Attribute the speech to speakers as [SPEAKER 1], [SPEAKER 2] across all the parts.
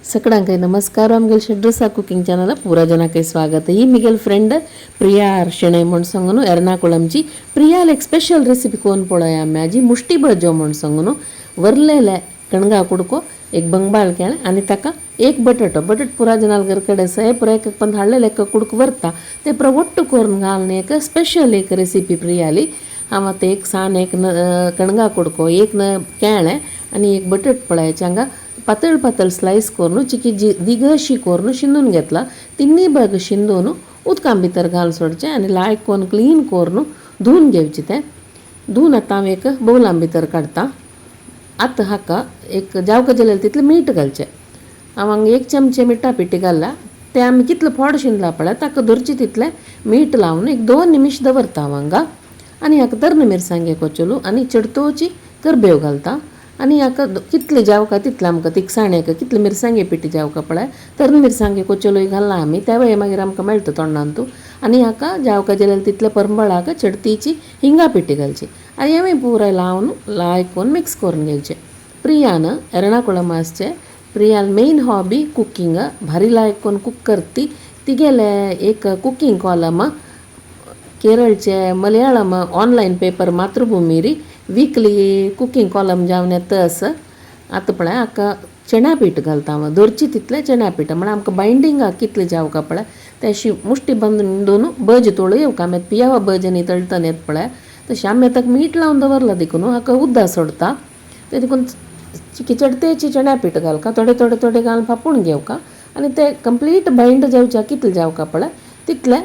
[SPEAKER 1] सगळ्यांक नमस्कार. आमगेल शेड्रसा कुकिंग चॅनल पूरा जनाक स्वागत. ही मिगेल फ्रेंड प्रिया शणै म्हण सांगून एर्नाकुळमची. प्रियाल एक स्पेशल रेसिपी कोन पळय आमी आजी मुष्टी भजो म्हण सांगून. वरलेले कणगा कुडको, एक बंगबाळ केळें आनी ताका एक बटाटो. बटाट पुरा जनाल घर कडेन आसा. हे पुरा एक पण हाडलेले एक कुडको व्हरता, ते पुरा ಒಟ್ಟು करून घालून एक स्पेशल एक रेसिपी प्रियाली. हांव आतां एक सान एक कणगा कुडको, एक न केळें आनी एक बटाट पळयाचे हांगा पातळ पातळ स्लायस करून चिकी जी दिगशी करून शिंदून घेतला. तिन्ही भाग शिंदून उदकां भितर घाल सोडचें आनी लायक करून क्लीन करून धुवन घेवचें. तें धुवन आतां हांव एक बौलां भितर काडटा. आतां हाका एक जावका जाल्यार तितलें मीठ घालचें. हांव हांगा एक चमचे मिठा पिठी घालला. तें आमी कितलें फोड शिंदला पळय, ताका धरचें तितलें मीठ लावन एक 2 निमिश दवरता हांव हांगा. आनी हाका तरणे मिरसांगे कोचोलू आनी चडतोची करबेव घालता. आनी हाका कितले जावका तितलें आमकां तिखसाणेक कितले मिरसांगे पिठी जावका पळय, तरणे मिरसांगे कोचोलूय घालला आमी, त्या वेळी मागीर आमकां मेळटा तोंडांतू. आनी हाका जावका जाल्यार तितले परंबळाक चडतीची हिंगा पिठी घालची आनी हें पुराय लावन लायक करून मिक्स करून घेवचें. प्रियान एर्णाकुळम आसचें. Priyal main hobby cooking. भारी लायक करून कुक करती. तिगेले एक कुकिंग कॉलम केरळचे मलयाळम ऑनलायन पेपर मातृभूमीरी वीकली कुकिंग कॉलम जावन येता. आसा आतां पळय, हाका चण्या पीठ घालता हांव, धरची तितलें चण्या पीठ. म्हळ्यार आमकां बायंडिंगाक कितलें जावका पळय ते अशी मुष्टी बांदून भज तोळू येवका. आमी पियावा भज न्ही तळटना येत पळय, तशें आमी आतां मीठ लावन दवरलां देखून हाका उद्दा सोडता. ते देखून चिकी चडतेची चण्या पीठ घालका, थोडे थोडे थोडे घालून फापून घेवका आनी ते कंप्लीट बायंड जावच्या कितलें जावका पळय तितलें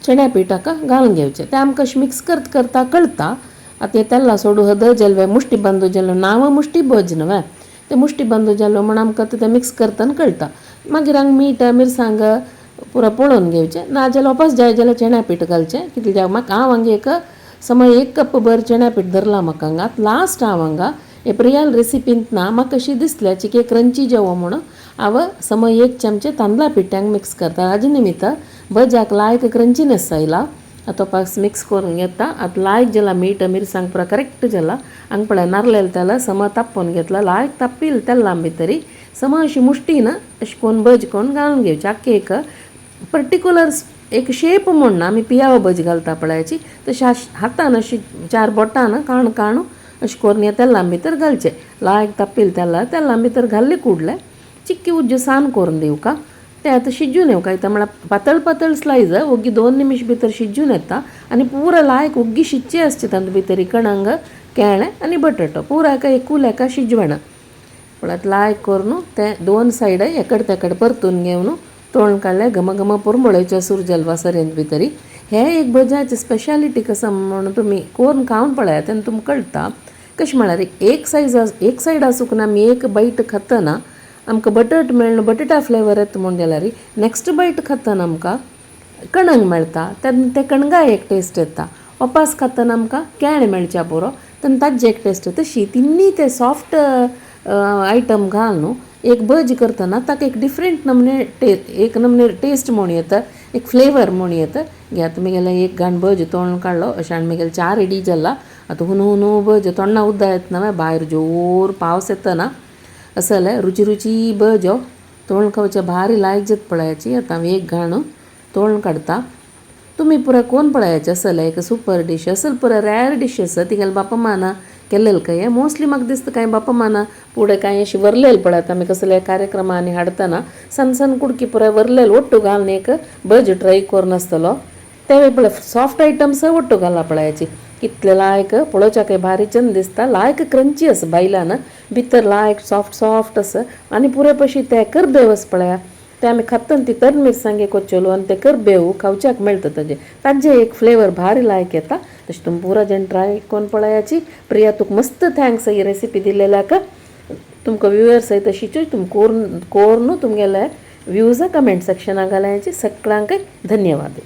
[SPEAKER 1] चण्या पीठ हाका घालून घेवचें. तें आमकां अशें मिक्स करता करता कळटा. आतां हें तेल्ला सोडू हद जाल्वे मुष्टी बंदू जालो नांव मुष्टी भज न्हय, तें मुष्टी बंदू जालो म्हण आमकां आतां तें मिक्स करतना कळटा. मागीर हांगा मीठ मिरसांग पुरो पळोवन घेवचें. नाजाल्यार वापस जाय जाल्यार चण्या पीठ घालचें कितलें जाय म्हाका. हांव हांगा एक समज एक कप भर चण्या पीठ धरलां म्हाका हांगा. आतां लास्ट हांव हांगा हे प्रियाल रेसिपींत ना म्हाका अशी दिसल्या चिके क्रंची जेवो म्हणून हांव समज एक चमचे तांदळा पिठ्यांक मिक्स करता. हाजे निमित्त भज्याक लायक क्रंचीनेस आयला. आतां पास मिक्स करून घेता. आतां लायक जाला, मीठ मिरसांग पुरा करेक्ट जाला. हांगा पळय, नारलेल तेल सम तापोवन घेतला. लायक तापिल्लें तेलां भितरी सम अशी मुष्टीन अशें करून भज करून घालून घेवची. आख्खे एक पर्टिक्युलर एक शेप म्हूण ना, आमी पियाव भजी घालता पळयाची तशें हातान अशी चार बोटान काणू काणू अशें करून ह्या तेलां भितर घालचें. लायक तापिल्लें तेलां तेलां भितर घाल्ले कुडले चिक्की उज्जो सान करून दिवका. ते आतां शिजून येवका येता, म्हळ्यार पातळ पातळ स्लायज ओग्गी 2 निमिश भितर शिजून येता. आनी पुरा लायक ओग्गी शिजचे आसचे. तातूंत भितर कणंग, केळें आनी बटाटो पुरा एका एकूल एका शिजवण. पूण आतां लायक करून ते दोन सायड एकड तेकड परतून घेवन तोण काडलें. घम घम पुरमळेचो सूर जलवा सरेंत भितरी. हे एक भज्याची स्पेशालिटी कसं म्हणून तुमी कोरून खावन पळयात, तेन्ना तुमकां कळटा. कशें म्हळ्यार एक सायज एक सायड आसूंक ना, आमी एक बायट खातना आमकां बटाट मेळ्ळो, बटाटा फ्लेवर येता म्हूण जाल्यार नॅक्स्ट बायट खातना आमकां कणंग मेळटा, तेन्ना ते कणंगा एक टेस्ट येता. वापास खातना आमकां केळें मेळच्या पुरो, तेन्ना ताजें एक टेस्ट. तशी तिन्ही ते सॉफ्ट आयटम घाल न्हू एक भज करतना ताका एक डिफरंट नमने टे एक नमने टेस्ट म्हूण येता, एक फ्लेवर म्हूण येता. घेयात, मुगेलें एक घाण भज तोण काडलो. अशें आनी मुगेलें चा रेडी जाला. आतां हुनू हुनू भज तोंडा उद्दा येतना भायर जोर पावस येतना अशें जाल्यार रुची रुची भजो तोण खावचे भारी लायक जाता पळयाची. आतां हांव एक घाण तोण काडटा. तुमी पुरा कोण पळयाचें आसलें एक सुपर डीश असल, पुरा रॅर डीश आसा. तिगेले बापा माना केल्लेले काय मोस्टली म्हाका दिसता कांय बापा माना फुडें कांय अशें व्हरलेलें पळयता. आमी कसले कार्यक्रमांनी हाडटना सण सण कुडकी पुराय व्हरलेले ಒಟ್ಟು घालून एक भज ट्राय करून आसतलो. ते पळय, सॉफ्ट आयटम्स ಒಟ್ಟು घाला पळयाची. कितले लायक पळोवच्याकय भारी चंद दिसता. लायक क्रंची आसा भायल्यान, भितर लायक सॉफ्ट सॉफ्ट आसा. आनी पुरे पशी ते करबेव आसा पळया, ते आमी खातना ती तर मिरसांगे कोचोलो आनी ते करबेव खावच्याक मेळटा ताजे ताजे एक फ्लेवर भारी लायक येता. तशें तुमी पुरा जण ट्राय करून पळयाची. प्रिया, तुका मस्त thanks ही रेसिपी दिलेल्याक. तुमकां व्युअर्स तशीच तुम कोरून कोरून तुमगेले व्यूज कमेंट सेक्शनाक घालायची. सगळ्यांकय धन्यवाद.